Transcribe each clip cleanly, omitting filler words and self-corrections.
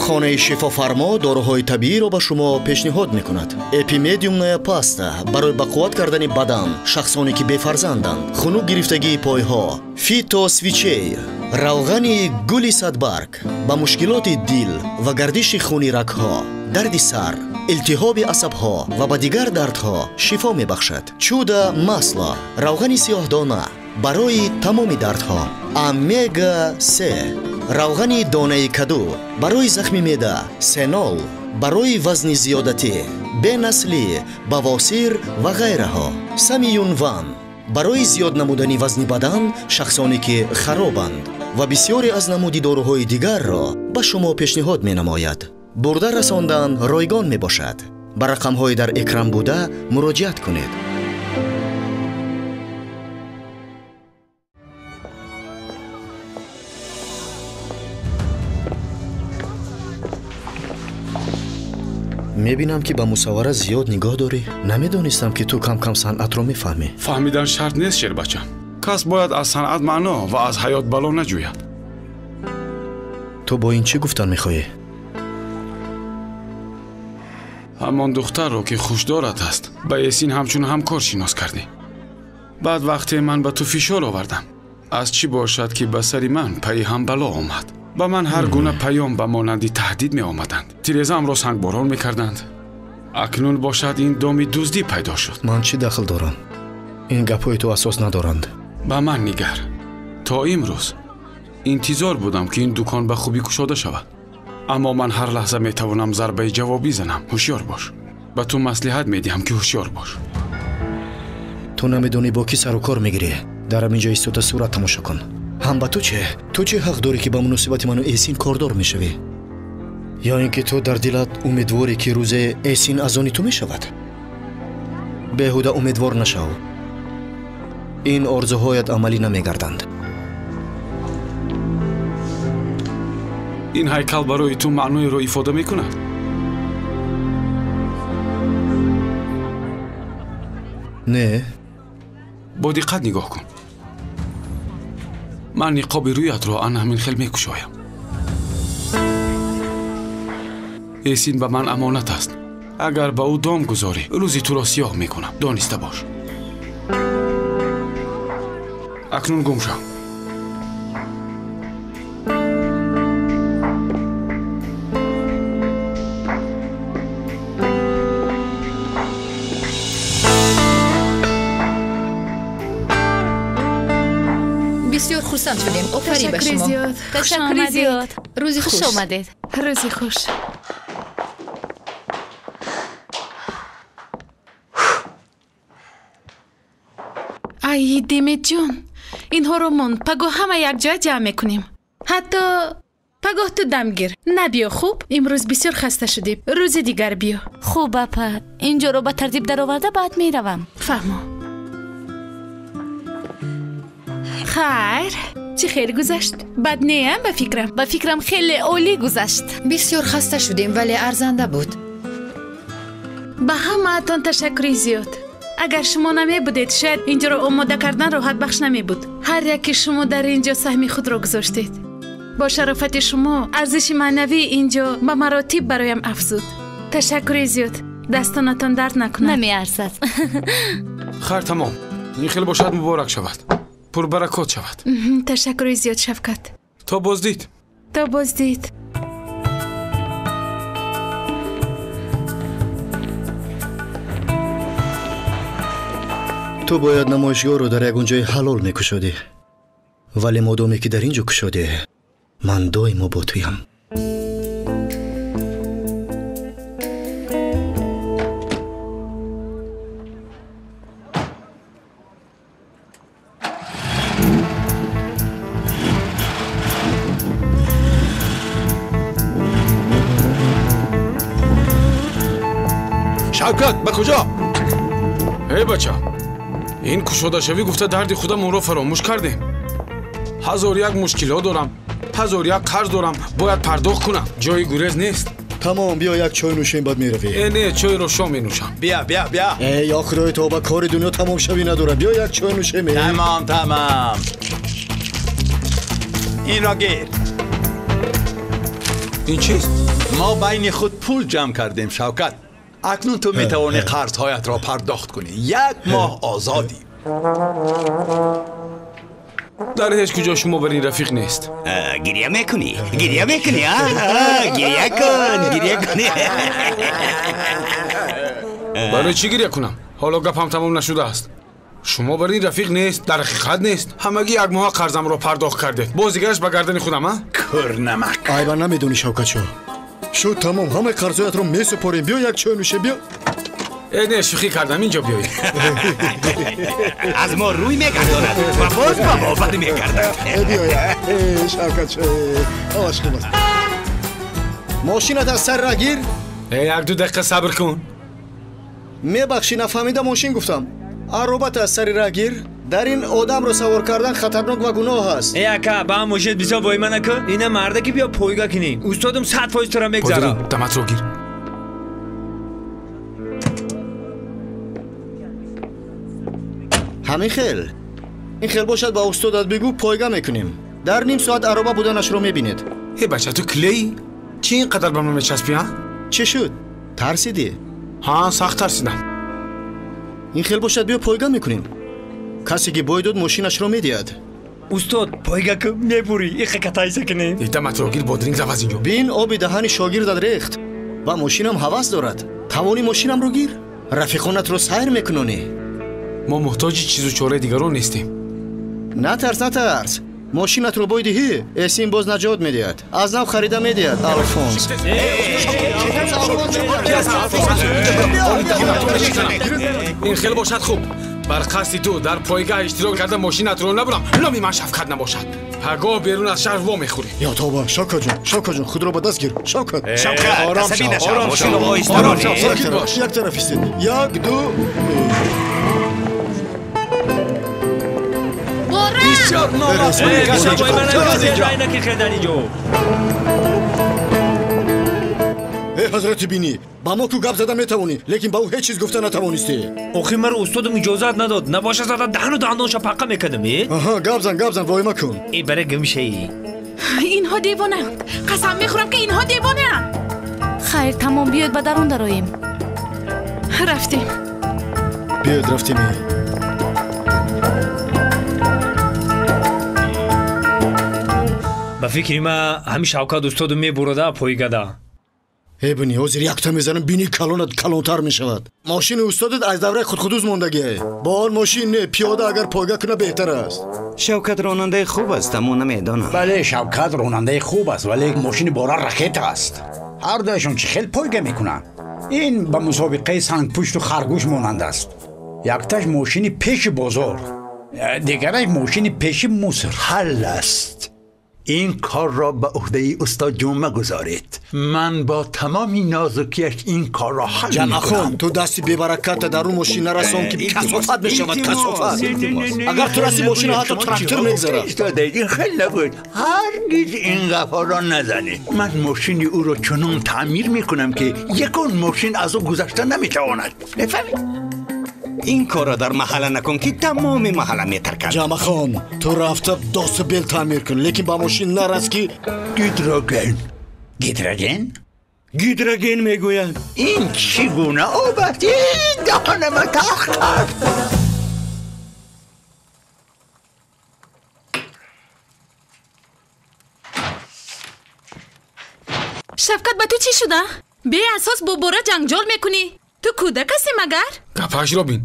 Дорухонаи Шифофармо доруҳои табииро ба шумо пешниҳод мекунад. Эпимедиумная паста барои ба қувват кардани бадан, шахсоне ки бефарзанданд, хунук гирифтагии пойҳо, фитосвичей, равғани гули садбарг ба мушкилоти дил ва гардиши хуни рагҳо, дарди сар, илтиҳоби асабҳо ва ба дигар дардҳо шифо мебахшад. Чудо масло, равғани сиёҳдона барои тамоми дардҳо. Омега 3, равғани донаи каду барои захми меъда, сенол барои вазни зиёдатӣ, бенаслӣ, бавосир ва ғайраҳо. Самиюнван барои зиёд намудани вазни бадан, шахсоне ки харобанд ва бисёре аз намуди доруҳои дигарро ба шумо пешниҳод менамояд. Бурда расондан ройгон мебошад. Ба рақамҳои дар экран буда муроҷиат кунед. Мебинам, ки ба мусаввара зиёд нигоҳ дорӣ. Намедонистам, ки ту кам-кам санъатро мефаҳмӣ. Фаҳмидан шарт нест, шербачам. Кас бояд аз санъат маъно ва аз ҳаёт бало наҷӯяд. Ту бо ин чӣ гуфтан мехоҳӣ? Ҳамон духтарро, ки хушдорат аст, ба Эсин ҳамчун ҳамкор шинос кардӣ. Баъд вақте ман ба ту фишор овардам, аз чӣ бошад, ки ба сари ман пайи ҳам бало омад. Ба ман ҳар гуна паём ба монанди таҳдид меомаданд. Тирезаамро сангборон мекарданд. Акнун бошад ин доми дуздӣ пайдо шуд. Ман чӣ дахл дорам? Ин гапҳои ту асос надоранд. Ба ман нигар. То имрӯз интизор будам, ки ин дукон ба хубӣ кушода шавад. Аммо ман ҳар лаҳза метавонам зарбаи ҷавобӣ занам. Ҳушёр бош. Ба ту маслиҳат медиҳам, ки ҳушёр бош. Ту намедонӣ бо кӣ сару кор мегирӣ. Дар ҳамин ҷо истода сурат тамошо кун. Ҳам ба ту чӣ? Ту чӣ ҳақ дорӣ, ки ба муносибати ману Эсин кордор мешавӣ? Ё ин ки ту дар дилат умедворӣ, ки рӯзе Эсин аз они ту мешавад? Беҳуда умедвор нашав. Ин орзуҳоят амалӣ намегарданд. Ин ҳайкал барои ту маъноеро ифода мекунад? Не. Бо диққат нигоҳ кун. Ман ниқоби рӯятро ана ҳамин хел мекушоям. Эсин ба ман амонат аст. Агар ба ӯ дом гузорӣ, рӯзи туро сиёҳ мекунам. Дониста бош. Акнун гум шав. Бисёр хурсанд шудем. Офарин ба шумо. Ташаккури зиёд. Рӯзи хуш. Хуш омадед. Рӯзи хуш. Ай, Деметҷон, инҳоро мон пагоҳ ҳама якҷоя ҷамъ мекунем. Ҳатто пагоҳ ту дам гир. Набиё, хуб? Имрӯз бисёр хаста шудем. Рӯзи дигар биё. Хуб, апа. Инҷоро ба тартиб дароварда баъд меравам. Фаҳмо. Хайр, чӣ хел гузашт? Бад неам ба фикрам? Ба фикрам хеле олӣ гузашт. Бисёр хаста шудем, вале арзанда буд. Ба ҳамаатон ташаккури зиёд. Агар шумо намебудед, шояд инҷоро омода кардан роҳатбахш намебуд. Ҳар яке шумо дар инҷо саҳми худро гузоштед. Бо шарофати шумо арзиши маънавии инҷо ба маротиб бароям афзуд. Ташаккури зиёд. Дастонатон дард накунад. Намеарзад. Хайр, тамом. Ин хел бошад, муборак шавад. Пурбаракот шавад. Ташаккури зиёд, Шавкат. То боздид. То боздид. Ту бояд намоишгоҳро дар ягон ҷои ҳалол мекушодӣ. Вале модоме ки дар ин ҷо кушодӣ, ман доимо бо туям. Шавкат, ба куҷо? Эй бача, ин кушодашавӣ гуфта дарди худамонро фаромӯш кардем. Ҳазор як мушкилҳо дорам, ҳазор як қарз дорам, бояд пардохт кунам. Ҷои гурез нест. Тамом, биё як чой нӯшем, баъд меравӣ. Э не, чойро шом менӯшам. Бия, бия, бия. Э, ё худои тоба, кори дунё тамом шавӣ надорад. Биё як чой нӯшем. Тамом, тамом. Инро гир. Ин чист? Мо байни худ пул ҷамъ кардем, Шавкат. Акнун ту метавонӣ қарзҳоятро пардохт кунӣ. Як моҳ озодӣ. Дар ҳеҷ куҷо шумо бар ин рафиқ нест. Гиря мекунӣ? Гиря мекунӣ, а? Гиря кун, гиря кун. Барои чӣ гиря кунам? Ҳоло гапам тамом нашудааст. Шумо бар ин рафиқ нест, дар ҳақиқат нест. Ҳамагӣ як моҳ қарзамро пардохт кардед. Боз дигараш ба гардани худам, а? Кӯрнамак. Айба намедонӣ, Шавкатшо. Шуд тамом, ҳамаи қарзоятро месупорем. Биё як чой нӯшем, биё. Э, не, шӯхӣ кардам, инҷо биёед. Аз мо рӯй мегардонад ва боз ба мо бармегардад. Биё, Шавкатшо, ҳолаш хуб аст. Мошинат аз сар ра гир. Як-ду дақиқа сабр кун. Мебахшӣ, нафаҳмида мошин гуфтам. Аробат аз сари ра гир. Дар ин одамро савор кардан хатарнок ва гуноҳ аст. Э, ака, ба ҳам мошинат бисёр воима накун. Ина марда ки биё пойга кунем. Устодам 100% тура мегзарад. Бодирин, даматро гир. Ҳамин хел. Ин хел бошад, ба устодат бигӯ, пойга мекунем. Дар ним соат ароба буданашро мебинед. Э, бача, ту клеӣ? Чӣ ин қадар ба ман мечаспӣ, а? Чӣ шуд? Тарсидӣ? Ҳа, сахт тарсидам. Ин хел бошад, биё пойга мекунем. Касе ки бой дод, мошинашро медиҳад. Устод, пойга ку мебурӣ, иқа катайса кунем. Даматро гир, бодринг, рав аз инҷо. Бин, оби даҳани шогирдат рехт ва мошинам ҳавас дорад. Тавони мошинамро гир, рафиқонатро сайр мекунонӣ. Мо муҳтоҷи чизу чораи дигарон нестем. Натарс, натарс. Мошинатро бой диҳӣ, Эсин боз наҷот медиҳад. Аз нав харида медиҳад, Алфонс. Ин хел бошад хуб. Бар қасди ту дар пойгаҳ иштирок карда мошинатро набурам, номи ман Шавкат набошад. Пагоҳ берун аз шаҳр во мехӯрӣ. Ё тавба, Шавкатҷон, Шавкатҷон, худро ба даст гир. Шавкат, Шавкат, ором шав, ором шав, ором шав, сокит бош. Як тараф истед. Як, ду. Бисёр номаъқул. Э, ҳазрати бинӣ, ба мо ку гап зада метавонӣ, лекин ба ӯ ҳеҷ чиз гуфта натавонистӣ. Охир маро устодам иҷозат надод. Набоша зада даҳану дандонша паққа мекардам, э? Аҳа, гап зан, гап зан, воима кун. Э, бара гумшаи. Инҳо девонаанд. Қасам мехӯрам, ки инҳо девонаанд. Хайр, тамом, биёед ба дарун дароем. Рафтем. Биёед, рафтем. Ба фикри ман ҳамин Шавкат устоду мебурада пойгада. Э, бини, ҳозир якта мезанам, бини калонат калонтар мешавад. Мошини устодат аз давраи худхудуз мондагие. Бо он мошин не, пиёда агар пойга куна беҳтар аст. Шавкат ронандаи хуб аст, аммо намедонам. Бале, Шавкат ронандаи хуб аст, вале мошини бора ракета аст. Ҳар дуяшон чӣ хел пойга мекунанд. Ин ба мусобиқаи сангпушту харгӯш монанд аст. Якташ мошини пеши бозор, дигараш мошини пеши муср. Ҳал аст. Ин корро ба уҳдаи устод Ҷумъа гузоред. Ман бо тамоми нозукиаш ин корро ҳал мекунам. Ҷамъахон, ту дасти бебараката дар рӯ мошин нарасон, ки касофат мешавад, касофат. Агар ту раси мошина, ҳатто трактор мегзарад. Истодаед, ин хел набуд. Ҳаргиз ин гапҳоро назанед. Ман мошини ӯро чунон таъмир мекунам, ки ягон мошин аз ӯ гузашта наметавонад. Мефаҳмед? Ин корро дар маҳалла накун, ки тамоми маҳалла метаркад. Ҷамъахон, ту рафта досу бел таъмир кун, лекин ба мошин нарас, ки гидроген. Гидроген? Гидроген мегӯянд. Ин чӣ гуна об аст? Ин даҳонама тахт кард. Шавкат, ба ту чӣ шуда? Беасос бо бора ҷангҷол мекунӣ. Ту кӯдак ҳастӣ магар? Гапашро бин.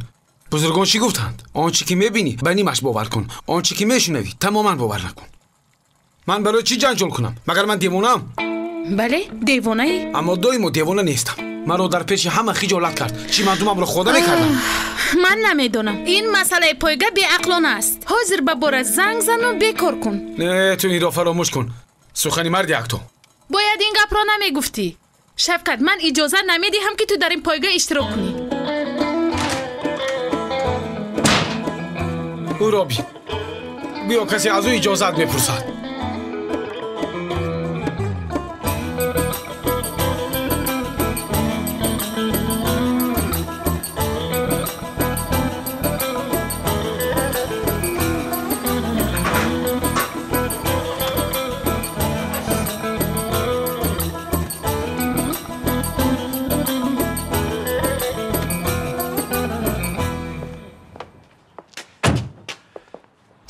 Бузургон чӣ гуфтанд? Он чӣ ки мебинӣ, ба нимаш бовар кун. Он чӣ ки мешунавӣ, тамоман бовар накун. Ман барои чӣ ҷанҷол кунам? Магар ман девонаам? Бале, девонаӣ. Аммо доимо девона нестам. Маро дар пеши ҳама хиҷолат кард. Чӣ мардумамро хода мекардам? Ман намедонам. Ин масъалаи пойга беақлона аст. Ҳозир ба бора занг зану бекор кун. Не, ту инро фаромӯш кун. Сухани марди якто. Бояд ин гапро намегуфтӣ. Шавкат, ман иҷозат намедиҳам, ки ту дар ин пойга иштирок кунӣ. Ӯро бин. Гӯё касе аз ӯ иҷозат мепурсад.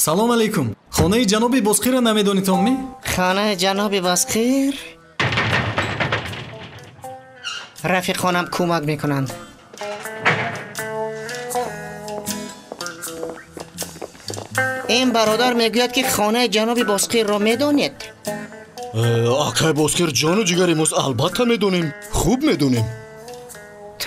Салом алейкум. Хонаи ҷаноби Бозқирро намедонитон ми? Хонаи ҷаноби Бозқир? Рафиқонам кӯмак мекунанд. Ин бародар мегӯяд, ки хонаи ҷаноби Бозқирро медонед. Акай Бозқир ҷону ҷигари мост, албатта медонем, хуб медонем.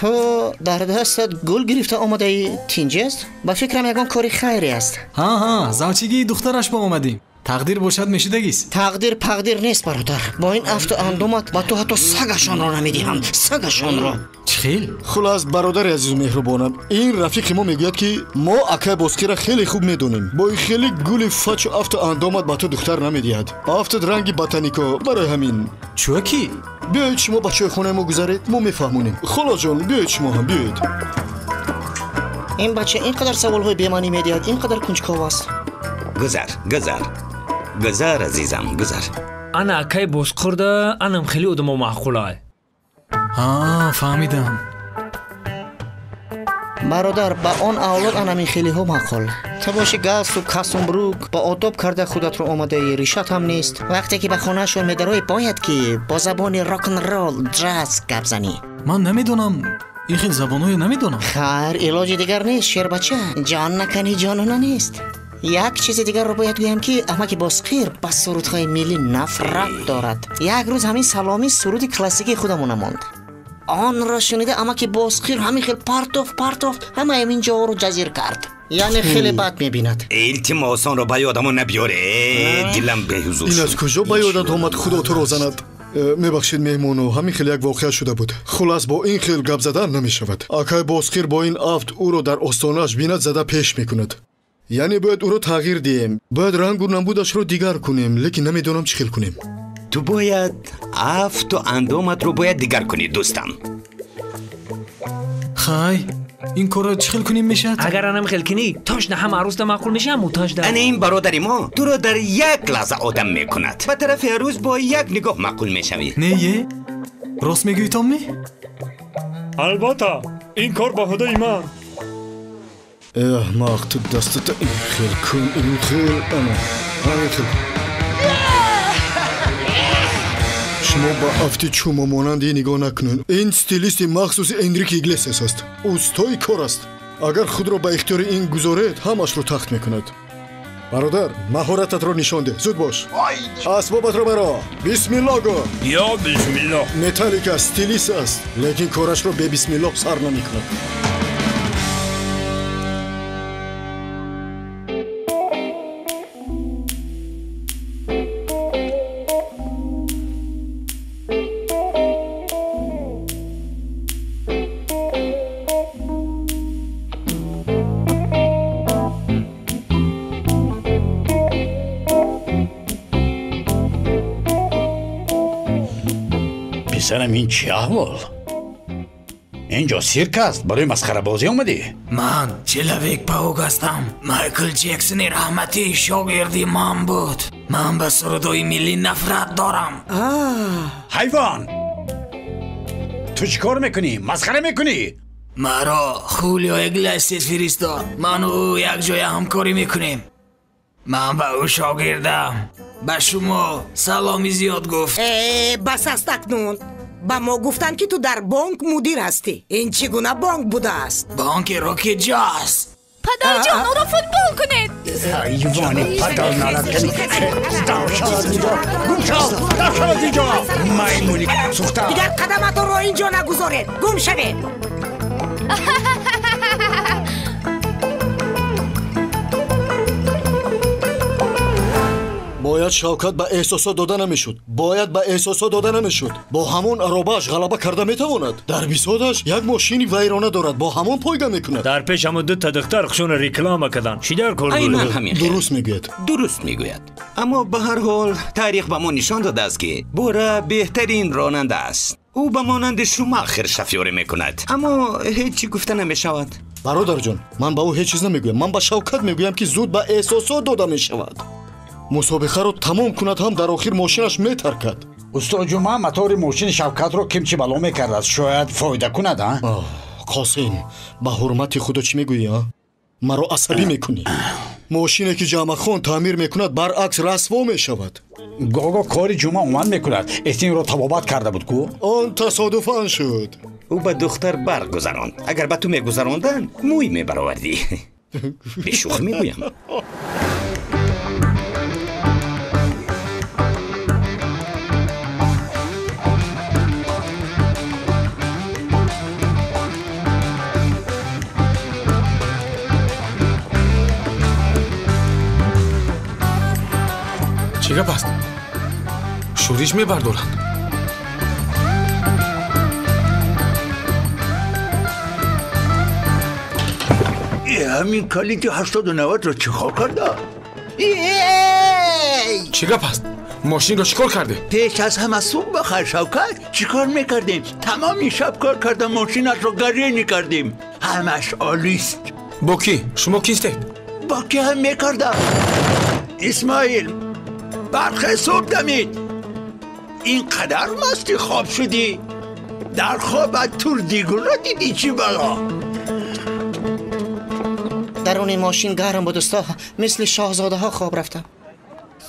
Ту дар дастат гул гирифта омадаӣ, тинҷ аст? Ба фикрам ягон кори хайре аст. Ҳа, ҳа, завчигии духтараш ба омадем. Тақдир бошад мешидагист. Тақдир пақдир нест, бародар. Бо ин афту андомат ба ту ҳатто сагашонро намедиҳанд, сагашонро. Чӣ хел? Хулас, бародари азизу меҳрубонам, ин рафиқи мо мегӯяд, ки мо акай Бозқирро хеле хуб медонем. Бо ин хеле гули фачу афту андомат ба ту духтар намедиҳад. Афтат ранги ботанико, барои ҳамин. Чӯ ки? Биёед шумо ба чойхонаи мо гузаред, мо мефаҳмонем. Холаҷон, биёед шумо ҳам, биёед. Ин бача ин қадар саволҳои бемаънӣ медиҳад, ин қадар кунҷков аст. Гузар, гузар, гузар, азизам, гузар. Ана акай Бозқирда анам хеле одамо маъқулай. Ҳа, фаҳмидам. Бародар, ба он авлод анамин хелиҳо маъқул. Ту боши галстук, касумбрук, ба одоб карда худатро омадаӣ, ришат ҳам нест. Вақте ки ба хонаашон медароӣ, бояд ки бо забони рок-н-ролл, джаз гап занӣ. Ман намедонам, ин хел забонҳое намедонам. Хайр, илоҷи дигар нест, шербача. Ҷон наканӣ ҷонона нест. Як чизи дигарро бояд гӯям, ки амаки Бозқир ба сурудҳои миллӣ нафрат дорад. Як рӯз ҳамин саломӣ суруди классикии худамона монд. Онро шунида амаки Бозқир ҳамин хел партофт, партофт, ҳамаи ин ҷоҳоро ҷазир кард. Яъне хеле бад мебинад. Илтимос, онро ба ёдамо набиёре, дилам беҳузур. Ин аз куҷо ба ёдат омад, худо туро занад? Мебахшед меҳмоно, ҳамин хел як воқеа шуда буд. Хулас, бо ин хел гап задан намешавад. Акай Бозқир бо ин афт ӯро дар остонааш бинад, зада пеш мекунад. Яъне бояд ӯро тағйир диҳем, бояд рангу намудашро дигар кунем, лекин намедонам чӣ хел кунем. Ту бояд афту андоматро бояд дигар кунӣ, дӯстам. Хай, ин корро чӣ хел кунем мешавад? Агар анам хел кунӣ, тошна ҳам арӯсда маъқул мешавад, ҳам муташда. Ана ин бародари мо туро дар як лаҳза одам мекунад. Ба тарафи арӯс бо як нигоҳ маъқул мешавӣ. Не, е? Рост мегӯӣ, Томми? Албатта, ин кор ба ҳудаи ман. Аҳмақ, ту дастата ин хел кун, ин хел, ана, ҳамин хел. Шумо ба афти чума монанди нигоҳ накунед. Ин стилисти махсуси Энрике Иглесиас аст. Устои кор аст. Агар худро ба ихтиёри ин гузоред, ҳамашро тахт мекунад. Бародар, маҳорататро нишон деҳ. Зуд бош. Асбобатро баро. Бисмиллоҳ гӯ. Ё бисмиллоҳ. Металлика стилист аст, лекин корашро бе бисмиллоҳ сар намекунад. Писарам, ин чӣ аҳвол? Инҷо сирк аст, барои масхарабозӣ омадӣ? Ман Человек Паук ҳастам. Майкл Ҷексони раҳматӣ шогирди ман буд. Ман ба сурудҳои миллӣ нафрат дорам. Ҳайвон! Ту чӣ кор мекунӣ? Масхара мекунӣ? Маро Хулио Иглесиас фиристод. Ману ӯ якҷоя ҳамкорӣ мекунем. Ман ба ӯ шогирдам. Ба шумо саломи зиёд гуфт. Бас аст акнун. Ба мо гуфтанд, ки ту дар бонк мудир ҳастӣ. Ин чӣ гуна бонк будааст? Бонки Рокиҷост. Падарҷон, ӯро футбол кунед. Ҳайвони падар налаткани. Дав шавад инҷо. Гум шав, дав шавад инҷо. Маймуни сӯхта. Дигар қадаматонро инҷо нагузоред. Гум шавед. Бояд Шавкат ба эҳсосот дода намешуд. Бояд ба эҳсосот дода намешуд. Бо ҳамон аробааш ғалаба карда метавонад. Дар бисоташ як мошини вайрона дорад, бо ҳамон пойга мекунад. Дар пеш ҳамон дута духтар хушона реклама карданд. Чӣ дар кор Айнан ҳамин хел. Дуруст мегӯяд. Дуруст мегӯяд. Аммо ба ҳар ҳол таърих ба мо нишон додааст, ки Бора беҳтарин ронанда аст. Ӯ ба монанди Шумахер шафёрӣ мекунад. Аммо ҳеҷ чӣ гуфта намешавад. Бародарҷон, ман ба ӯ ҳеҷ чиз намегӯям. Ман ба Шавкат мегӯям, ки зуд ба эҳсосот дода мешавад. Мусобиқаро тамом кунад ҳам дар охир мошинаш метаркад. Устод Ҷумъа мотори мошини Шавкатро кимчи бало мекардааст. Шояд фоида кунад, а? Қосим, ба ҳурмати худо чӣ мегӯӣ, а? Маро асабӣ мекунӣ. Мошине ки Ҷамъахон таъмир мекунад, баръакс расво мешавад. Гого кори ҷумъа омад мекунад. Эсинро табобат карда буд ку? Он тасодуфан шуд. Ӯ ба духтар барқ гузаронд. Агар ба ту мегузаронданд, мӯй мебаровардӣ. Бешӯх мегӯям. Чӣ гап аст? Шӯриш мебардоранд. Ҳамин калиди 89-ро чӣ кор карда? Чӣ гап аст? Мошинро чӣ кор кардӣ? Пеш аз ҳама субҳ бахайр, Шавкат. Чӣ кор мекардем? Тамоми шаб кор карда мошинатро гарени кардем. Ҳамаш олист. Бо кӣ? Шумо кистед? Бо кӣ ҳам мекардам? Исмоил, бархе субҳ дамид. Ин қадар масти хоб шудӣ? Дар хобат турдигулро дидӣ, чӣ бало? Даруни мошин гарм буд, усто. Мисли шоҳзодаҳо хоб рафтам.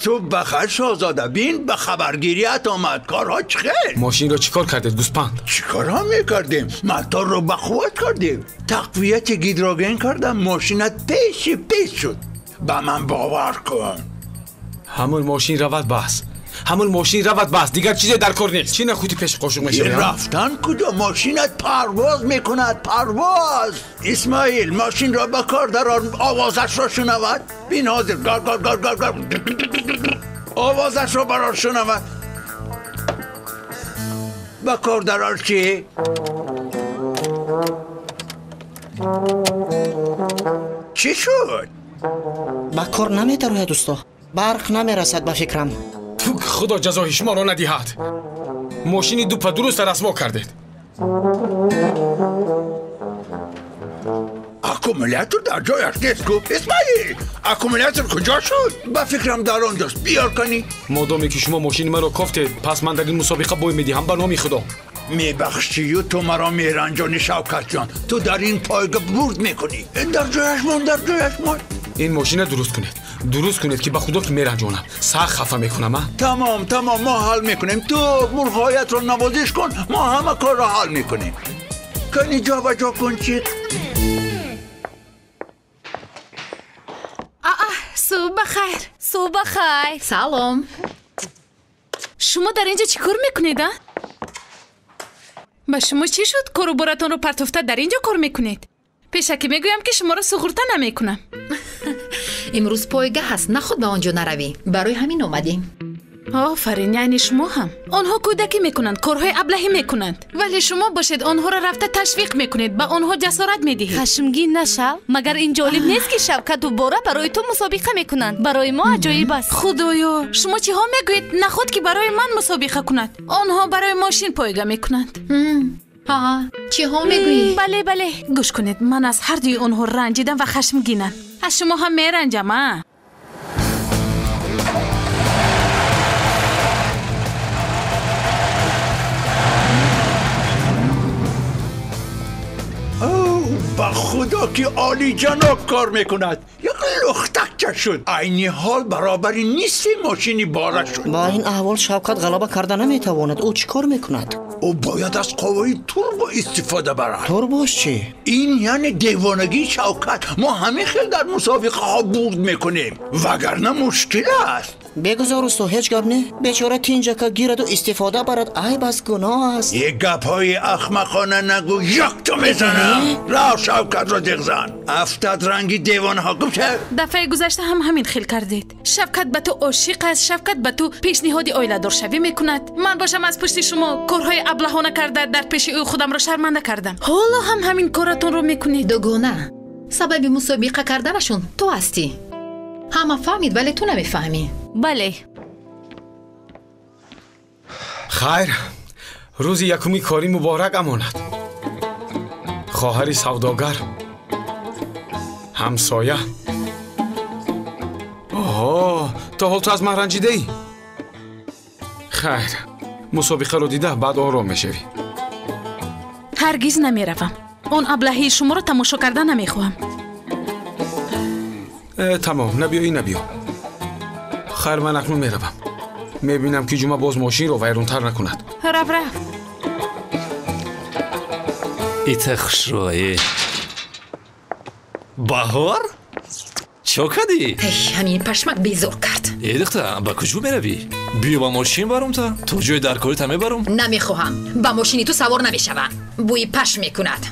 Субҳ бахайр, шоҳзода. Бин, ба хабаргирият омад. Корҳо чӣ хел? Мошинро чӣ кор кардед, гӯспанд? Чӣ корҳо мекардем? Моторро ба қувват кардем, тақвияти гидроген кардам, мошинат пеши пеш шуд. Ба ман бовар кун. Ҳамон мошин равад бас. Ҳамон мошин равад бас. Дигар чизе дар кор нест. Чӣ нахути пеши қошуқ мешавӣ? Рафтан куҷо? Мошинат парвоз мекунад, парвоз. Исмоил, мошинро ба кор дарор, овозашро шунавад. Бин ҳозир гар гар гар гар гар. Овозашро барор шунавад. Ба кор дарор чӣ? Чӣ шуд? Ба кор намедарояд, усто. Барқ намерасад ба фикрам. Тук, худо ҷазои шуморо надиҳад. Мошини дупа дуруста расво кардед. Аккумулятор дар ҷояш нест ку. Исмоил, аккумулятор куҷо шуд? Ба фикрам дар он ҷост. Биёр кани. Модоме ки шумо мошини маро кофтед, пас ман дар ин мусобиқа бой медиҳам ба номи худо. Мебахшию, ту маро меранҷонӣ, Шавкатҷон. Ту дар ин пойга бурд мекунӣ. Дар ҷояш мон, дар ҷояш мон. Ин мошина дуруст кунед. Дуруст кунед ки ба худо ки меранҷонам. Сахт хафа мекунам, а? Тамом, тамом, мо ҳал мекунем. Ту мурғҳоятро навозиш кун, мо ҳама корро ҳал мекунем. Кани ҷобаҷо кун чӣ? Субҳ бахайр. Субҳ бахайр. Салом. Шумо дар инҷо чӣ кор мекунед, а? Ба шумо чӣ шуд? Кору боратонро партофта дар инҷо кор мекунед? Пешакӣ мегӯям ки шуморо суғурта намекунам. Имрӯз пойга ҳаст, наход ба он ҷо наравӣ. Барои ҳамин омадем. Офарин, яъне шумо ҳам. Онҳо кӯдакӣ мекунанд, корҳои аблаҳӣ мекунанд. Вале шумо бошед онҳоро рафта ташвиқ мекунед, ба онҳо ҷасорат медиҳед. Хашмгин нашав. Магар ин ҷолиб нест ки Шавкату Бора барои ту мусобиқа мекунанд? Барои мо аҷоиб аст. Худоё, шумо чиҳо мегӯед? Наход ки барои ман мусобиқа кунад. Онҳо барои мошин пойга мекунанд. Чиҳо мегӯӣ? Бале, бале. Гӯш кунед, ман аз ҳар дуи онҳо ранҷидам ва хашмгинам. Аз шумо ҳам меранҷам, а? Ба худо ки олиҷаноб кор мекунад. Як лухтакча шуд. Айни ҳол баробари нисфи мошини бора шуд. Ба ин аҳвол Шавкат ғалаба карда наметавонад. Ӯ чӣ кор мекунад? Ӯ бояд аз қувваи турбо истифода барад. Турбош чӣ? Ин яъне девонагии Шавкат. Мо ҳамин хел дар мусобиқаҳо бурд мекунем, вагарна мушкил аст. Бегузор усто, ҳеҷ гап не. Бечора тинҷака гираду истифода барад, айб аст, гуноҳ аст. Е гапҳои ахмақона нагӯ, якто мезанам. Рав Шавкатро диғзан. Афтад ранги девонаҳо. Гумша. Дафъаи гузашта ҳам ҳамин хел кардед. Шавкат ба ту ошиқ аст, Шавкат ба ту пешниҳоди оиладоршавӣ мекунад. Ман бошам аз пушти шумо корҳои аблаҳона карда дар пеши ӯ худамро шарманда кардам. Ҳоло ҳам ҳамин коратонро мекунед. Дугона, сабаби мусобиқа карданашон ту ҳастӣ. Ҳама фаҳмид, вале ту намефаҳмӣ. Бале. Хайр, рӯзи якуми корӣ муборак амонат. Хоҳари савдогар, ҳамсоя. Оҳо, то ҳол ту аз ман ранҷидаӣ? Хайр, мусобиқаро дида баъд ором мешавӣ. Ҳаргиз намеравам. Он аблаҳии шуморо тамошо карда намехоҳам. Тамом, набиёӣ набиё. Хайр, ман акнун меравам. Мебинам ки Ҷума боз мошинро вайронтар накунад. Рав, рав. Ита хушрӯе. Баҳор? Чо кардӣ? Ҳамин пашмак безор кард. Э, духта, ба куҷо меравӣ? Биё ба мошин барум та. То ҷои даркорита мебарум. Намехоҳам. Ба мошини ту савор намешавам. Бӯи пашм мекунад.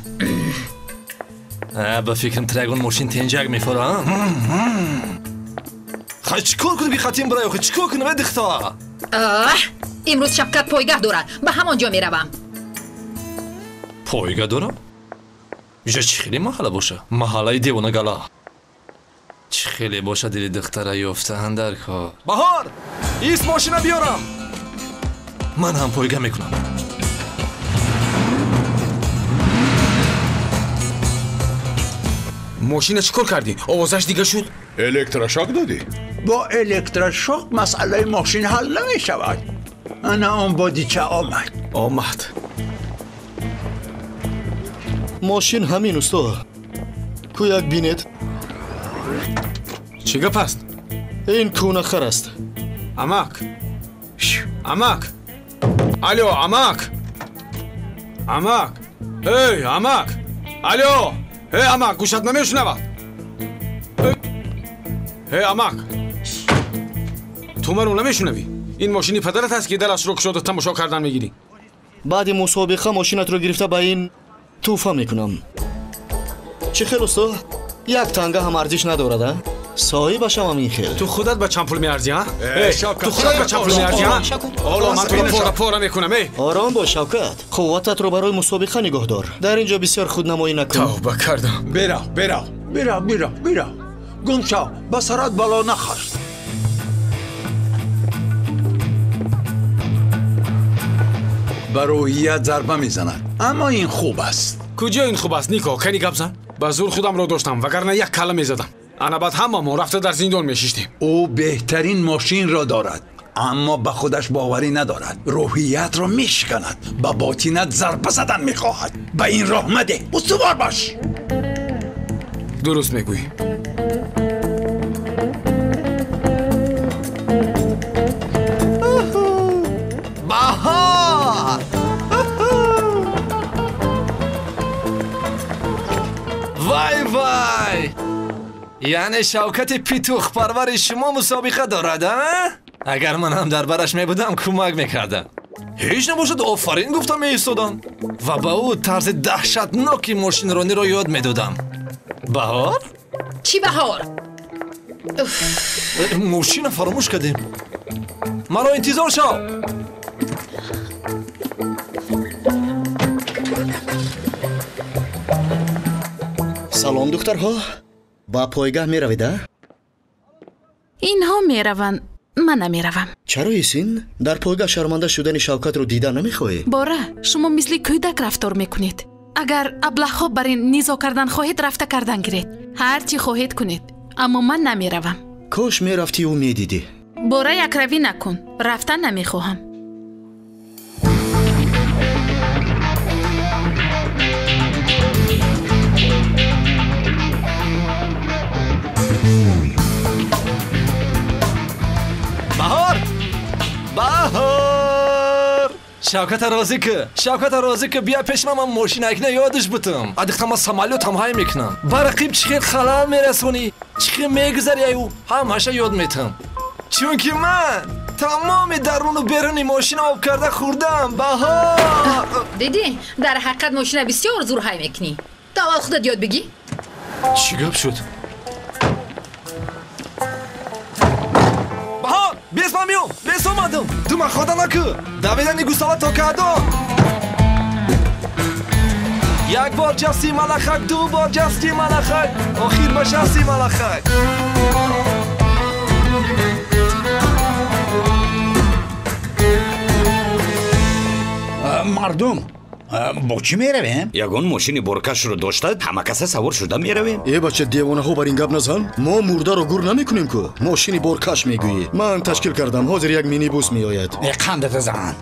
Ба фикрам трагон мошин тенҷак мефора. Хай чӣ кор кунем ки хатим барай охи? Чӣ кор кунем, э духта? Имрӯз Шавкат пойгаҳ дорад. Ба ҳамон ҷо меравам. Пойгаҳ дорам? Иҷа чӣ хеле маҳалла боша? Маҳаллаи девонагала. Чӣ хеле боша дили духтара ёфтаан дар кор. Баҳор! Ист мошина биёрам! Ман ҳам пойгаҳ мекунам. Мошина чӣ кор кардӣ? Овозаш дига шуд? Электрошок додӣ? Бо электрошок масъалаи мошин ҳал намешавад. Ана он бодича омад. Омад. Мошин ҳамин, усто. Ку як бинед. Чӣ гап аст? Ин кӯнахар аст. Амак. Амак. Алё, амак. Амак. Эй, амак. Алё. Эй, амак, гӯшат намешунавад. Эй, амак. Ту маро намешунавӣ? Ин мошини падарат аст ки дарашро кушода тамошо кардан мегирӣ. Баъди мусобиқа мошинатро гирифта ба ин тӯҳфа мекунам. Чӣ хел, усто? Як танга ҳам арзиш надорад, а? Соҳибашам ҳамин хел. Ту худат ба чанд пул меарзӣ, а? Ту худат ба чанд пул меарзӣ, а? Ҳоло ман туро пора пора мекунам, эй! Ором бош, Шавкат. Қуввататро барои мусобиқа нигоҳ дор. Дар ин ҷо бисёр худнамоӣ накун. Тавба кардам. Бирав, бирав, бирав, бирав, бирав. Гум шав, ба сарат бало нахар. Ба рӯҳият зарба мезанад, аммо ин хуб аст. Куҷо ин хуб аст, Нико? Кани гап зан. Ба зур худамро доштам, вагарна як калла мезадам. Ана баъд ҳамамо рафта дар зиндон мешиштем. Ӯ беҳтарин мошинро дорад, аммо ба худаш боварӣ надорад. Рӯҳиятро мешиканад, ба ботинат зарба задан мехоҳад. Ба ин роҳ мадеҳ, устувор бош. Дуруст мегӯӣ. Баҳор! Вай вай! Яъне Шавкати питухпарвари шумо мусобиқа дорад, а? Агар ман ҳам дар бараш мебудам, кӯмак мекардам. Ҳеҷ набошад, офарин гуфта меистодам ва ба ӯ тарзи даҳшатноки мошинрониро ёд медодам. Баҳор? Чӣ баҳор? Мошина фаромӯш кардем. Маро интизор шав. Салом, духтарҳо. Ба пойгаҳ меравед, а? Инҳо мераванд, ман намеравам. Чаро, Исин? Дар пойгаҳ шарманда шудани Шавкатро дида намехоҳӣ? Бора, шумо мисли кӯдак рафтор мекунед. Агар аблаҳҳо бар ин низо кардан хоҳед, рафта кардан гиред. Ҳар чӣ хоҳед кунед, аммо ман намеравам. Кош мерафтиву медидӣ. Бора, якравӣ накун. Рафтан намехоҳам. Баҳор! Баҳор! Шавката розӣ ки, Шавката розӣ ки, бия пеш ман мошинакина ёдаш бутам. Адихта ман самолёт ҳам ҳай мекунам. Ба рақиб чӣ хел халал мерасонӣ, чӣ хел мегузари аю, ҳамаша ёд метам. Чунки ман тамоми даруну беруни мошина об карда хӯрдам. Баҳор! Дидӣ, дар ҳақиқат мошина бисёр зур ҳай мекунӣ. Ту аввал худат ёд бигӣ. Чӣ гап шуд? Баҳор, бес ман миём, бес омадам. Ту ман хода накӯ. Давидани гусала то каъдо. Як бор ҷасти малахак, ду бор ҷасти малахак, охир ба шасти малахак. Мардум, бо чӣ меравем? Ягон мошини боркашро дошта, ҳама каса савор шуда меравем. Э, бача, девонаҳо, бар ин гап назан. Мо мурдаро гур намекунем ку. Мошини боркаш мегӯӣ. Ман ташкил кардам, ҳозир як минибус меояд. Э, қандата зан.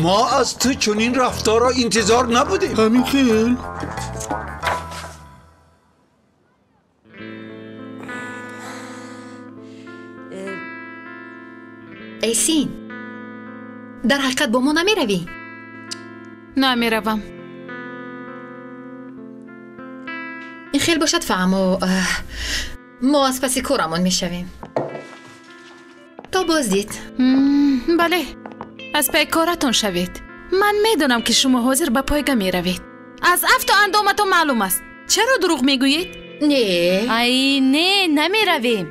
Мо аз ту чунин рафторро интизор набудем. Ҳамин хел. Эсин, дар ҳақиқат бо мо намеравӣ? Намеравам. Ин хел бошад, фаҳмо, мо аз паси корамон мешавем. То боздид. Бале, аз пай коратон шавед. Ман медонам, ки шумо ҳозир ба пойга меравед. Аз афту андоматон маълум аст. Чаро дурӯғ мегӯед? Не. Ай, не, намеравем.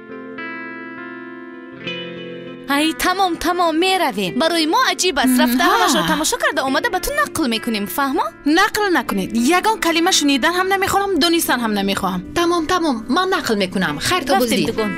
Ай, тамом, тамом, меравем. Барои мо аҷиб аст. Рафта ҳамашро тамошо карда омада ба ту нақл мекунем, фаҳмо? Нақл накунед. Ягон калима шунидан ҳам намехоҳам, донистан ҳам намехоҳам. Тамом, тамом, ман нақл мекунам. Хайр, то боздид. Рафтем, дугон.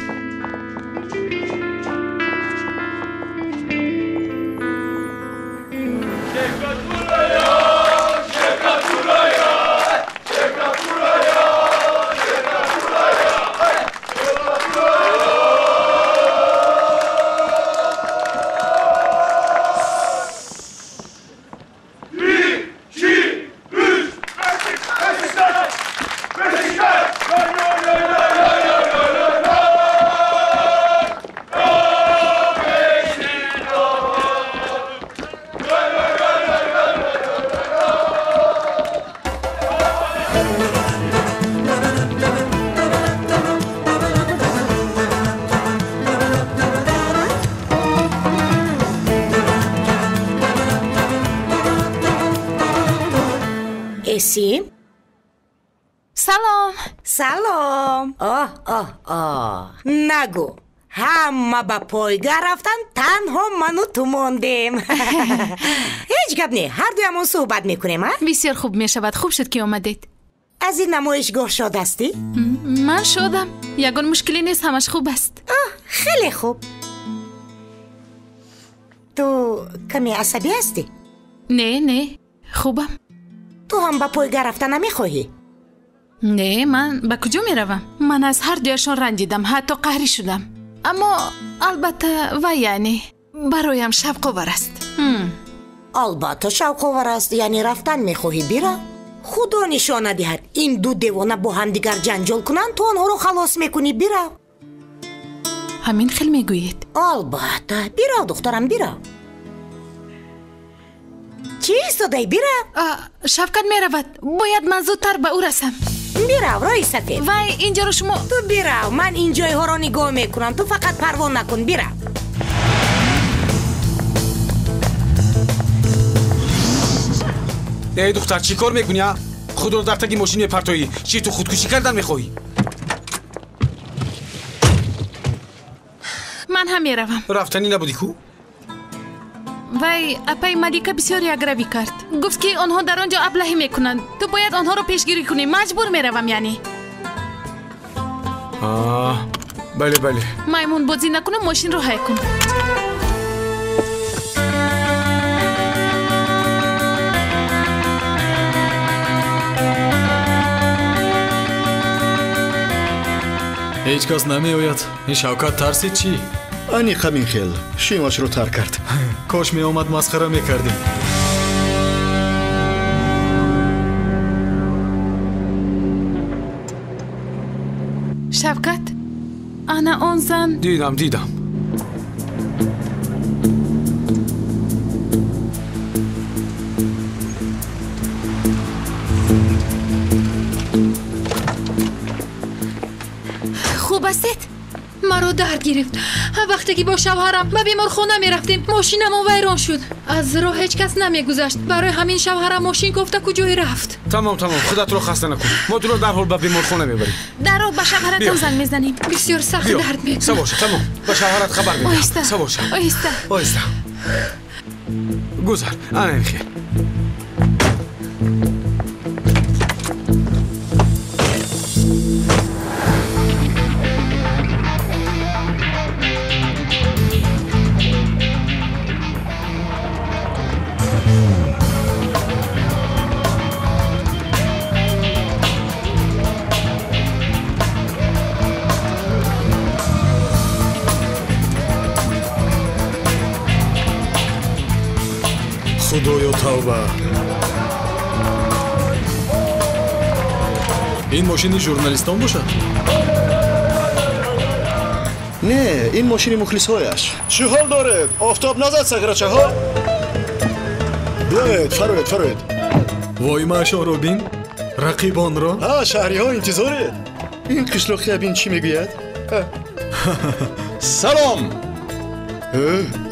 Эсин? Салом. Салом. Оҳ, оҳ, оҳ. Нагӯ. Ҳама ба пойга рафтан, танҳо ману ту мондем. Ҳеҷ гап не, ҳардуямон суҳбат мекунем, а? Бисёр хуб мешавад. Хуб шуд, ки омадед. Аз ин намоишгоҳ шод ҳастӣ? Ман шодам. Ягон мушкиле нест, ҳамаш хуб аст. Оҳ, хеле хуб. Ту каме асабӣ ҳастӣ? Не, не, хубам. Ту ҳам ба пойга рафта намехоҳӣ? Не, ман ба куҷо меравам? Ман аз ҳар дуяшон ранҷидам, ҳатто қаҳрӣ шудам. Аммо албатта вай, яъне бароям шавқовар аст. Албатта шавқовар аст, яъне рафтан мехоҳӣ, бирав. Худо нишона диҳад, ин ду девона бо ҳамдигар ҷанҷол кунанд, ту онҳоро халос мекунӣ, бирав. Ҳамин хел мегӯед? Албатта, бирав, духтарам, бирав. Чӣ истодаӣ, бирав? Шавкат меравад, бояд ман зудтар ба ӯ расам. Бирав, роҳи сафед. Вай, инҷоро шумо... Ту бирав, ман ин ҷойҳоро нигоҳ мекунам, ту фақат парво накун, бирав. Эй духтар, чӣ кор мекунӣ, а? Худро дар таги мошин мепартоӣ. Чӣ, ту худкушӣ кардан мехоҳӣ? Ман ҳам меравам. Рафтанӣ набудӣ ку? Вай, апаи Малика бисёр якравӣ кард. Гуфт, ки онҳо дар он ҷо аблаҳӣ мекунанд. Ту бояд онҳоро пешгирӣ кунӣ. Маҷбур меравам, яъне. Бале, бале. Маймунбозӣ накуну мошинро ҳай кун. Ҳеҷ кас намеояд. Ин Шавкат тарсид чӣ? Аниқ ҳамин хел шимашро тар кард. Кош меомад, масхара мекардем. Шавкат, ана он зан. Дидам, дидам. Хуб ҳастед? Маро дард гирифт. Вақте ки бо шавҳарам ба беморхона мерафтем, мошинамон вайрон шуд. Аз роҳ ҳеҷ кас намегузашт. Барои ҳамин шавҳарам мошин кофта куҷое рафт. Тамом, тамом, худатро хаста накун. Мо туро дарҳол ба беморхона мебарем. Дар роҳ ба шавҳаратон занг мезанем. Бисёр сахт дард мекунад. Савор ша, тамом. Ба шавҳарат хабар медиҳам. Оҳиста. Савор ша. Оҳиста. Оҳиста. Гузар, ана ин хел. Худоё, тавба! Ин мошини журналистон бошад? Не, ин мошини мухлисҳояш. Чӣ ҳол доред? Офтоб назад саграчаҳо? Биёед, фароед, фароед. Воймаашонро бин, рақибонро. Ҳа, шаҳриҳо интизоред. Ин қишлоқия бин чӣ мегӯяд? Салом!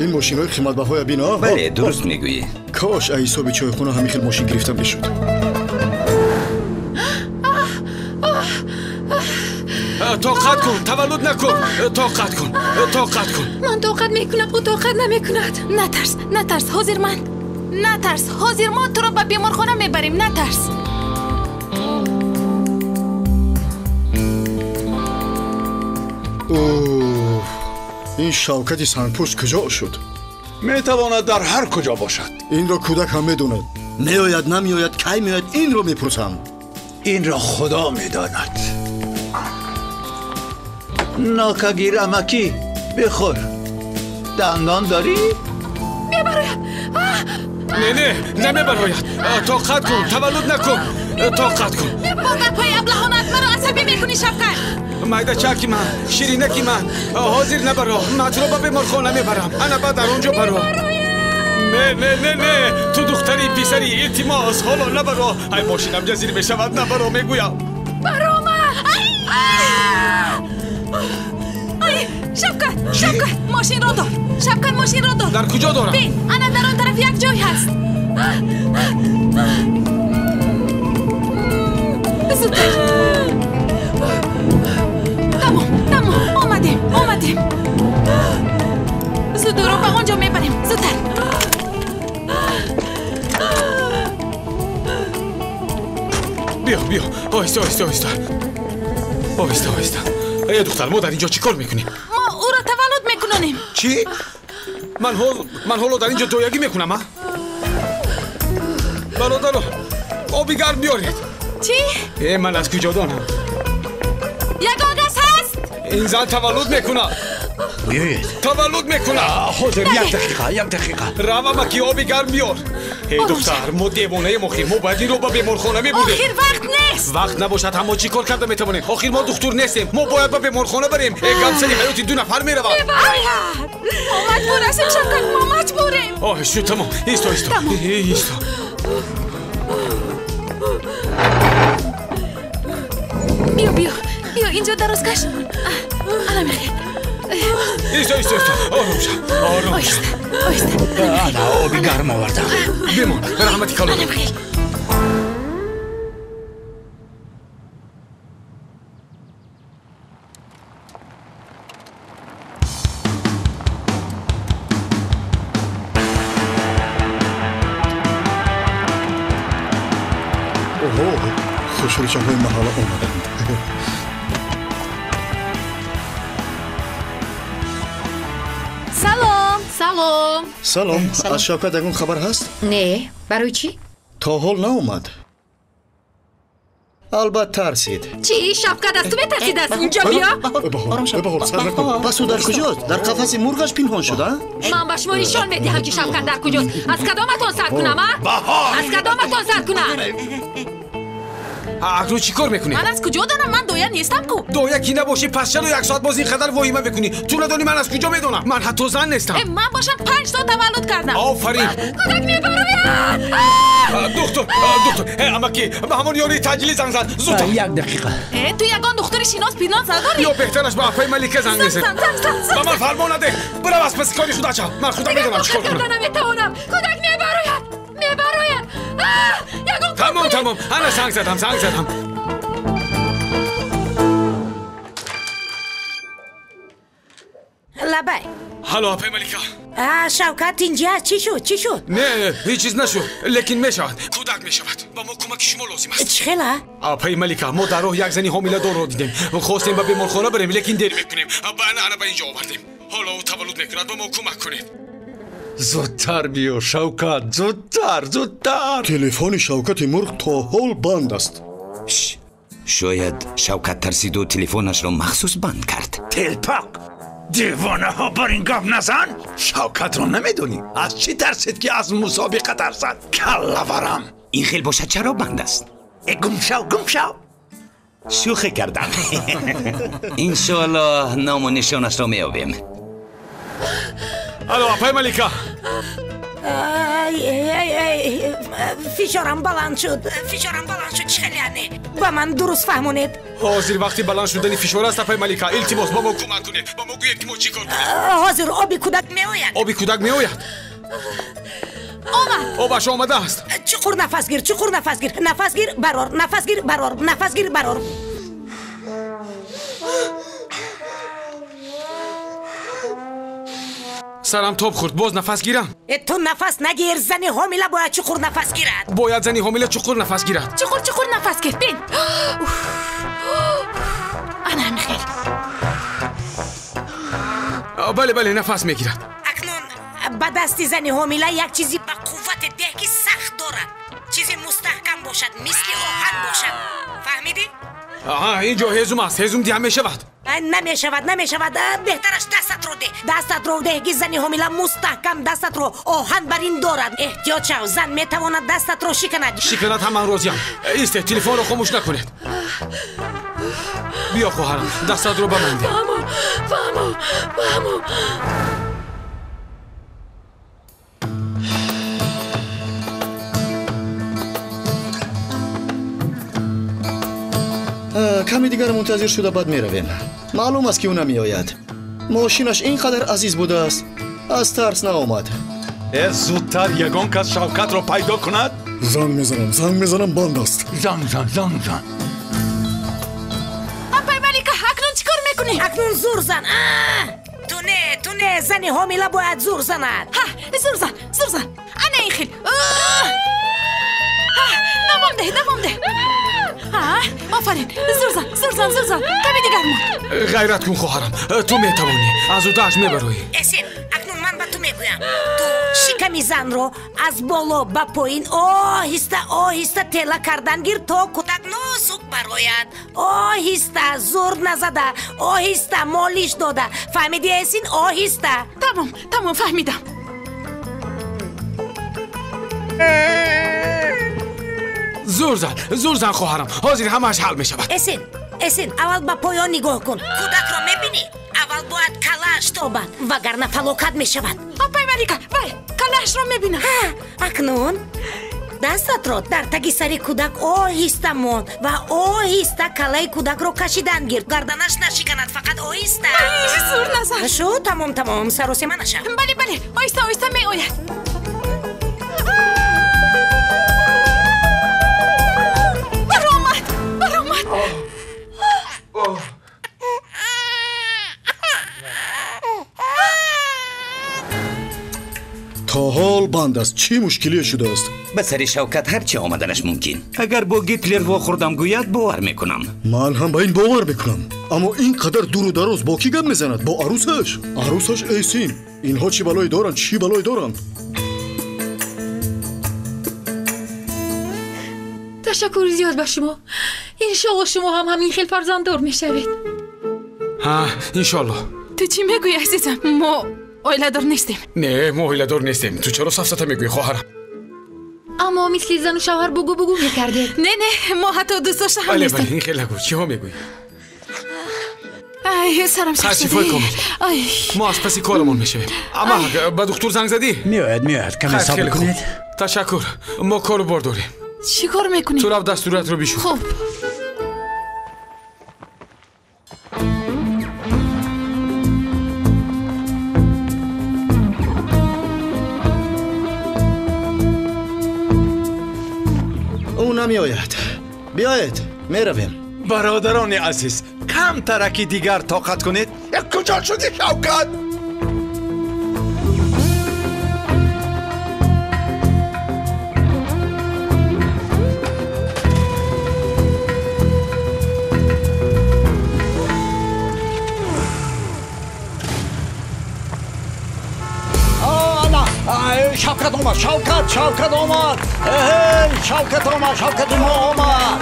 Ин мошинҳои қиматбаҳоя бин, а? Бале, дуруст мегӯӣ. Кош аз ҳисоби чойхона ҳамин хел мошин гирифта мешуд. Тоқат кун, таваллуд накун. Тоқат кун, тоқат кун. Ман тоқат мекунам, ӯ тоқат намекунад. Натарс, натарс, ҳозир ман. Натарс, ҳозир мо туро ба беморхона мебарем, натарс. Ин Шавкати сангпӯшт куҷо шуд? Метавонад дар ҳар куҷо бошад. Инро кӯдак ҳам медонад. Меояд, намеояд, кай меояд, инро мепурсам. Инро Худо медонад. Нокагир амакӣ, бихӯр. Дандон дорӣ? Мебарояд. Не, не, намебарояд. Тоқат кун, таваллуд накун. Тоқат кун. Бо гапҳои аблаҳонаат маро асабӣ мекунӣ, Шавкат. Майдачаки ман, ширинаки ман, ҳозир набаро. Ман туро ба беморхона мебарам. Ана баъд дар он ҷо баро. Не, не, не, не, ту духтари писари, илтимос, ҳоло набаро. Ай, мошинам ҷазир мешавад, набаро мегӯям. Барома! Ай, Шавкат, Шавкат, мошинро дор. Шавкат, мошинро дор. Дар куҷо дорам? Бин, ана дар он тараф як ҷой ҳаст. Зудтар. Тамом, тамом, омадем, омадем. Зуд ӯро ба он ҷо мебарем, зудтар. Биё, биё, оҳиста, оҳиста, оҳиста. Оҳиста, оҳиста. Э, духтар, мо дар ин ҷо чӣ кор мекунем? Мо ӯро таваллуд мекунонем. Чӣ? Ман ҳоло дар ин ҷо доягӣ мекунам, а? Бародаро, оби гарм биёред. Чӣ? Э, ман аз куҷо донам? Ягон газ ҳаст? Ин зан таваллуд мекунад. Биёед. Таваллуд мекунад. Ҳозир, як дақиқа, як дақиқа. Равама ки оби гарм биёр. Эй духтар, мо девонаем охир. Мо бояд инро ба беморхона мебурдем. Охир вақт нест. Вақт набошад, ҳам мо чӣ кор карда метавонем? Охир мо духтур нестем. Мо бояд ба беморхона барем. Э, гап сари ҳаёти ду нафар меравад. Мебарояд. Мо маҷбур ҳастем, Шавкат, мо маҷбурем. Оҳ, шуд, тамом. Исто, исто. Исто. Биё, биё, биё, инҷо дароз каш. Ана мехел. Исто, исто, исто. Ором шав, ором шав. Оҳиста, оҳиста. Ана оби гарм овардам. Бимон, раҳмати калон. Ана мехел. Оҳо, хушрӯчаҳои маҳалла омаданд. Салом. Салом. Салом. Аз Шавкат ягон хабар ҳаст? Не, барои чӣ? То ҳол наомад. Албат тарсид. Чӣ? Шавкат аз ту метарсидааст? Инҷо биё. Баҳор, сар накун. Пас ӯ дар куҷост? Дар қафаси мурғаш пинҳон шуд, а? Ман ба шумо нишон медиҳам, ки Шавкат дар куҷост. Аз кадоматон сар кунам, а? Аз кадоматон сар кунам? Акнун чӣ кор мекунӣ? Ман аз куҷо донам? Ман доя нестам ку. Доя ки набошӣ, пас чаро як соат боз ин қадар воҳима мекунӣ? Ту надонӣ ман аз куҷо медонам? Ман ҳатто зан нестам. Ман бошам 5 сол таваллуд кардам. Офарин. Кӯдак мебарояд. Доктор, доктор, амаки, ба ҳамон ёрии таъҷилӣ занг зан. Зудтар. Як дақиқа. Ту ягон духтури шинос пинон надорӣ? Ё беҳтараш ба апаи Малика занг мезанӣ. Ба ман фармон надеҳ. Бирав аз паси кори худа шав. Ман худам медонам чӣ кор кунам. Наметавонам. Кӯдак мебарояд. Мебарояд. Ягон Тамом, тамом. Ана занг задам, занг задам. Лабай. Ҳало, апаи Малика. Шавкат инҷа чӣ шуд? Чӣ шуд? Не, ҳеҷ чиз нашуд, лекин мешавад. Кӯдак мешавад. Ба мо кӯмаки шумо лозим аст. Чӣ хела? Апаи Малика, мо дар роҳ як зани ҳомиладорро дидем. Хостем ба беморхона барем, лекин дер мекунем. Ба ана ба инҷо овардем. Ҳоло ӯ таваллуд мекунад, ба мо кӯмак кунед. Зудтар биё, Шавкат, зудтар, зудтар. Телефони Шавкати мурғ то ҳол банд аст. Шояд Шавкат тарсиду телефонашро махсус банд кард. Телпак! Девонаҳо, бар ин гап назан! Шавкатро намедонӣ? Аз чӣ тарсид, ки аз мусобиқа тарсад? Каллаварам! Ин хел бошад, чаро банд аст? Э, гум шав, гум шав! Шӯхӣ кардам. Иншоаллоҳ ному нишонашро меёбем. Алло, апай Малика. Фишорам баланд шуд. Фишорам баланд шуд, чӣ хеле ане. Ба ман дуруст фаҳмонед. Ҳозир вақти баланд шудани фишор аст, апай Малика. Илтимос, ба мо кӯмак кунед. Ба мо гӯед, ки мо чӣ кор кунем. Ҳозир оби кӯдак меояд. Оби кӯдак меояд. Омад. Обаш омадааст. Чуқур нафас гир, чуқур нафас гир. Нафас гир, барор, нафас гир, барор, нафас гир, барор. Сарам тоб хӯрд, боз нафас гирам. Ту нафас нагир, зани ҳомила бояд чуқур нафас гирад. Бояд зани ҳомила чуқур нафас гирад. Чуқур, чуқур нафас гир. Бин. Ана ҳамин. Бале, бале, нафас мегирад. Акнун ба дасти зани ҳомила як чизи ба қуввати деҳ, ки сахт дорад. Чизи мустаҳкам бошад, мисли оҳан бошад. Фаҳмидӣ? Аҳа, ин ҷо ҳезум аст. Ҳезум диҳам мешавад. Намешавад, намешавад. Беҳтараш дастатро деҳ. Дастатро деҳ, ки зани ҳомила мустаҳкам дастатро оҳан бар ин дорад. Эҳтиёт шав, зан метавонад дастатро шиканад. Шиканад ҳам ман розиям. Исте, телефонро хомӯш накунед. Биё хоҳарам, дастатро ба ман деҳ. Фаҳмо, фаҳмо, фаҳмо. Каме дигар мунтазир шуда баъд меравем. Маълум аст, ки ӯ намеояд. Мошинаш ин қадар азиз будааст, аз тарс наомад. Э, зудтар ягон кас Шавкатро пайдо кунад. Занг мезанам, занг мезанам, банд аст. Занг зан, занг зан. Апай Малика, акнун чӣ кор мекунӣ? Акнун зур зан. Ту не, ту не, зани ҳомила бояд зур занад. Ҳа, зур зан, зур зан. Ана ин хел. Давом деҳ, давом деҳ. Офарин, зур зан, зур зан, зур зан. Каме дигар монд. Ғайрат кун, хоҳарам, ту метавонӣ. Аз удааш мебароӣ. Эсин, акнун ман ба ту мегӯям. Ту шиками занро аз боло ба поин оҳиста оҳиста тела кардан гир, то кӯдак нозук барояд. Оҳиста, зур назада, оҳиста молиш дода. Фаҳмидӣ, Эсин? Оҳиста. Тамом, тамом, фаҳмидам. Зур зан, зур зан, хоҳарам. Ҳозир ҳамааш ҳал мешавад. Эсин, Эсин, аввал ба поён нигоҳ кун. Кӯдакро мебинӣ? Аввал бояд калааш тобад, вагарна фалокат мешавад. Апай Малика, вай, калаашро мебинам. Акнун дастатро дар таги сари кӯдак оҳиста мон ва оҳиста калаи кӯдакро кашидан гир. Гарданаш нашиканад, фақат оҳиста. Зур назан. Шу, тамом, тамом, саросема нашав. Бале, бале, оҳиста оҳиста меояд. То ҳол банд аст. Чӣ мушкилие шудааст? Ба сари Шавкат ҳарчи омаданаш мумкин. Агар бо Гитлер вохӯрдам гӯяд, бовар мекунам. Ман ҳам ба ин бовар мекунам. Аммо ин қадар дуру дароз бо кӣ гап мезанад? Бо арӯсаш? Арӯсаш Эсин. Инҳо чӣ балое доранд? Чӣ балое доранд? Ташаккури зиёд ба шумо. Иншоалло шумо ҳам ҳамин хел фарзанддор мешавед. Ҳа, иншоалло. Ту чӣ мегӯӣ, азизам? Мо оиладор нестем. Не, мо оиладор нестем. Ту чаро сафсата мегӯӣ, хоҳарам? Аммо мисли зану шавҳар бугу бугу мекардед. Не, не, мо ҳатто дӯстдошта ҳам нестем. Бале, бале, ин хел нагӯ. Чиҳо мегӯӣ? Ай, сарам шикаст. Сифои комил. Ай. Мо аз паси корамон мешавем. Амма ба духтур занг задӣ? Меояд, меояд. Каме сабр кунед. Ташаккур. Мо кору бор дорем. Чӣ кор мекунӣ? Ту рафт дастуриятро бишӯ. Хуб. Ӯ намеояд. Биёед, меравем. Бародарони азиз, камтараки дигар тоқат кунед. Куҷо шуди, Шавкат? Шавкат омад, Шавкат, Шавкат омад. Эй, Шавкат омад, Шавкати мо омад.